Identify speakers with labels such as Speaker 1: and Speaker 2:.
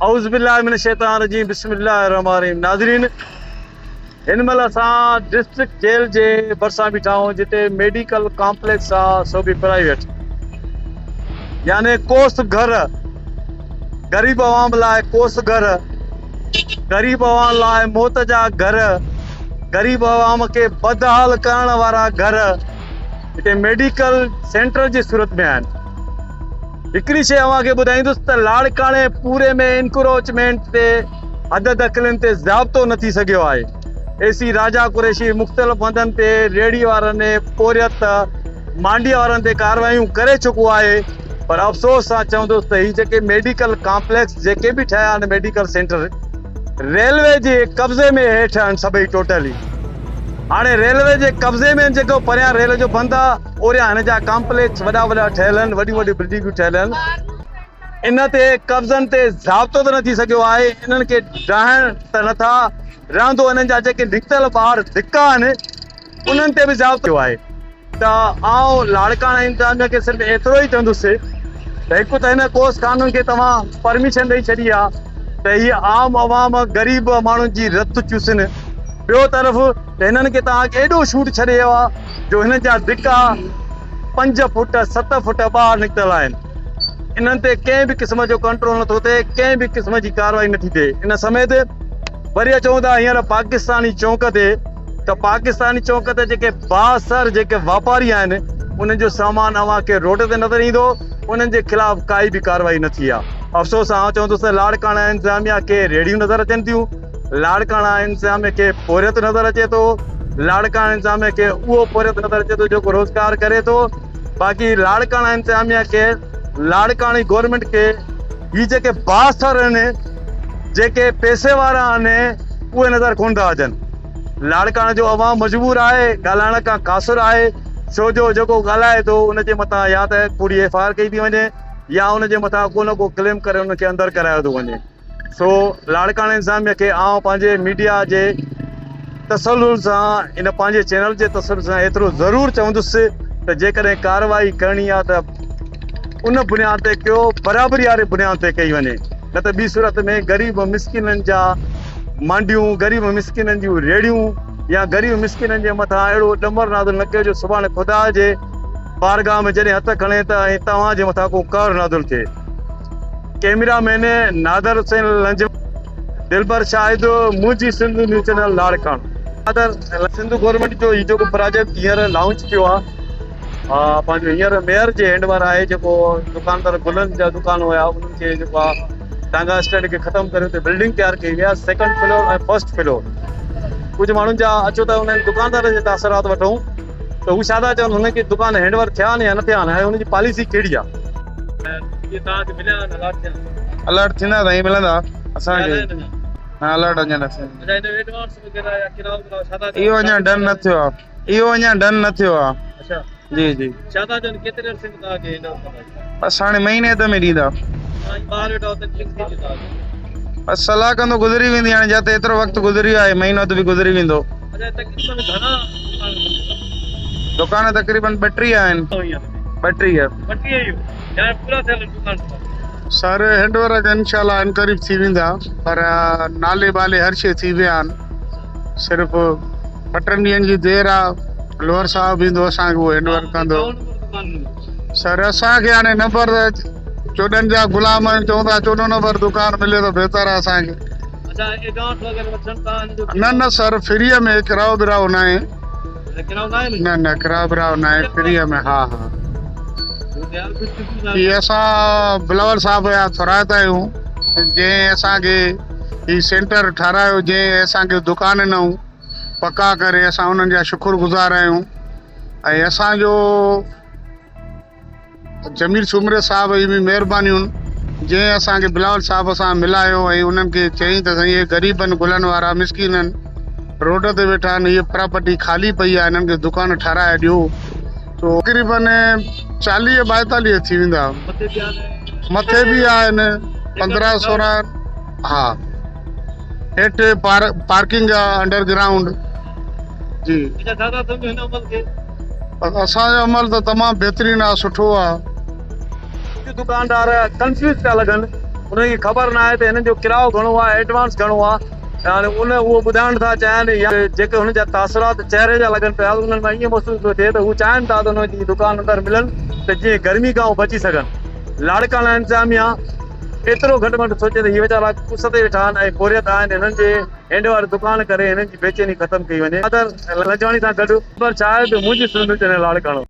Speaker 1: اعوذ بالله من الشيطان الرجيم بسم الله الرحمن الرحيم ناظرين هن مهل اسان ڊسٽرڪٽ جيل جي ڀرسان بيٺا آهيون جتي ميڊيڪل ڪامپليڪس آ سو به پرائيويٽ يعني ڪوس گهر غريب عوام لاء ڪوس گهر غريب عوام لاء موت جا گهر غريب عوام کي بدحال ڪرڻ وارا گهر هتي ميڊيڪل سينٽر جي صورت ۾ آهن. هڪڙي شيء اوهان کي ٻڌائيندس ته لاڙڪاڻي پوري ۾ انڪروچمينٽ تي حد دخلين تي ضابطو نه ٿي سگهيو آهي. اي سي راجا قريشي مختلف هنڌن تي ريڙهي وارن، پورهيت، مانڊي وارن تي ڪارروايون ڪري چڪو آهي پر افسوس سان چوندس ته هي جيڪي ميڊيڪل ڪامپليڪس جيڪي به ٺهيا آهن ميڊيڪل سينٽر ريلوي جي قبضي ۾ هيٺ آهن سڀئي ٽوٽلي هاڻي ريلوي جي قبضي ۾ جيڪو پريان ريل جو بند آهي اوريان هن جا ڪامپليڪس وڏا وڏا ٺهيل آهن، وڏيون وڏيون بلڊنگون ٺهيل آهن، ان تي قبضن تي ضابطو ته نه ٿي سگهيو آهي، انهن کي ڊاهڻ ته نه ٿا رهندو انهن جا جيڪي نڪتل ٻاهر ڌڪا آهن انهن تي به ضابطو ٿيو آهي ته آئون لاڙڪاڻا انتظاميا کي صرف ايترو ئي چوندس ته هڪ ته هن ڪوس قانون کي توهان پرميشن ڏئي ڇڏي آهي ته هي عام عوام غريب ماڻهن جي رت چوسن ٻيو طرف ته هنن کي توهان ايڏو ڇوٽ ڇڏي آ جو هنن جا ڌڪا پنج فوٽ ست فوٽ ٻاهر نڪتل آهن انهن تي ڪنهن به قسم جو ڪنٽرول نٿو ٿئي ڪنهن به قسم جي ڪارروائي نٿي ٿئي ان سميت وري اچون ٿا هينئر پاڪستاني چونڪ تي ته پاڪستاني چونڪ تي جيڪي بااثر جيڪي واپاري آهن انهن جو سامان اوهان کي روڊ تي نظر ايندو انهن جي خلاف ڪائي به ڪارروائي نه ٿي آهي افسوس آئون چوندس ته لاڙڪاڻا انتظاميا کي ريڙهيون نظر اچن ٿيون لاڙڪاڻا انتظاميه کي پورهيت نظر اچي ٿو، لاڙڪاڻا انتظاميه کي اهو پورهيت نظر اچي ٿو جيڪو روزگار ڪري ٿو، باقي لاڙڪاڻا انتظاميه کي لاڙڪاڻي گورنمينٽ کي هي جيڪي بااثر آهن جيڪي پئسي وارا آهن اهي نظر ڪونه ٿا اچن. لاڙڪاڻي جو عوام مجبور آهي، ڳالهائڻ کان قاصر آهي، ڇو جو جيڪو ڳالهائي ٿو ان جي مٿان يا ته ڪوڙي ايف I R ڪئي ٿي وڃي يا ان جي مٿان ڪو نه ڪو ڪليم ڪري ان کي اندر ڪرايو ٿو وڃي. سو لاڙڪاڻي انتظاميه کي آئون پنهنجي ميڊيا جي تسلسل سان ان پنهنجي چينل جي تسلسل سان ايترو ضرور چوندس ته جيڪڏهن ڪارروائي ڪرڻي آهي ته ان بنياد تي ڪيو برابري واري بنياد تي ڪئي وڃي نه ته ٻي صورت ۾ غريب مسڪينن جا مانڊيون غريب مسڪينن جون ريڙهيون يا غريب مسڪينن جي مٿان اهڙو ڏمر نازل نه ڪيو جو سڀاڻي خدا جي بارگاهه ۾ جڏهن هٿ کڻي ته ۽ توهان جي مٿان ڪو قهر نازل ٿئي. ڪئميرا مين نادر حسين لنج دلبر شاهد منهنجي سنڌ نيوز چينل لاڙڪاڻو. نادر سنڌ گورنمينٽ جو هي جيڪو پراجيڪٽ هينئر لانچ ٿيو آهي پنهنجو هينئر ميئر جي هينڊ اوور آهي جيڪو دڪاندار گلن جا دڪان هيا انهن کي جيڪو آهي ٽانگا اسٽينڊ کي ختم ڪري اتي بلڊنگ تيار ڪئي وئي آهي سيڪنڊ فلور ۽ فرسٽ فلور ڪجهه ماڻهن جا اچو ته انهن دڪاندارن جي تاثرات وٺون ته هو ڇا ٿا چون هنن کي دڪان هينڊ اوور ٿيا آهن يا نه ٿيا آهن ۽ هن جي پاليسي ڪهڙي آهي.
Speaker 2: الرٽ ٿيندا سائين ملندا اسان کي نه الرٽ اڃا نه ٿيا اهو اڃا ڊن نه ٿيو آ اهو اڃا ڊن نه ٿيو آ جي جي بس هاڻي مهيني اڌ ۾ ڏيندا بس صلاح ڪندو گذري ويندي هاڻي جاتي ايترو وقت گذري ويو آهي مهينو اڌ به گذري ويندو دڪان تقريبن 32 آهن 32.
Speaker 3: سر هينڊ ورڪ انشاء الله عنقريب ٿي ويندا پر نالي بالي هر شي ٿي ويا آهن صرف ٻه ٽن ڏينهن جي دير آ لوهر صاحب ايندو اسان کي اهو هينڊ ورڪ ڪندو سر اسان کي هاڻي نمبر 14 جا غلام آهيون چون ٿا 14 نمبر دڪان ملي ته بهتر آ اسان کي نه نه سر فري ۾ ڪرايو برايو ناهي نه نه ڪرايو برايو ناهي فري ۾ ها ها هي اسان بلاول صاحب جا ٿورائتا آهيون جنهن اسان کي هي سينٽر ٺارايو جنهن اسان کي دڪان ڏنائون پڪا ڪري اسان انهن جا شڪر گذار آهيون ۽ اسان جو جميل سومري صاحب جي به مهربانيون جنهن اسان کي بلاول صاحب سان ملايو ۽ انهن کي چيائين ته سائين اهي غريب آهن گلن وارا مسڪين آهن روڊ تي ويٺا آهن هيء پراپرٽي خالي پئي آهي هنن کي دڪان ٺهرائي ڏيو تقريبن 40 42 ٿي ويندا مٿي به آهن 15 16 ها هيٺ پارڪنگ آهي انڊر گرائونڊ جي اسان جو عمل ته تمام بهترين آ سٺو آ.
Speaker 1: ڪجهه دڪاندار ڪنفيوز پيا لڳن انهن کي خبر ناهي ته هنن جو ڪرايو گهڻو آهي ايڊوانس گهڻو آهي هاڻي ان اهو ٻڌائڻ ٿا چاهين يا جيڪي هن جا تاثرات چهري جا لڳن پيا انهن مان ائين محسوس پيو ٿئي ته هو چاهين ٿا ته انهن جي دڪان اندر ملن ته جيئن گرمي کان هو بچي سگهن. لاڙڪاڻا انتظاميا ايترو گهٽ ۾ گهٽ سوچي ته هي ويچارا اس تي ويٺا آهن ۽ پورهيت آهن هنن جي هينڊ واري دڪان ڪري هنن جي بيچيني ختم ڪئي وڃي. قادر لنجواڻي سان گڏ. خبر ڇا آهي ته منهنجي سنڌ چينل لاڙڪاڻو.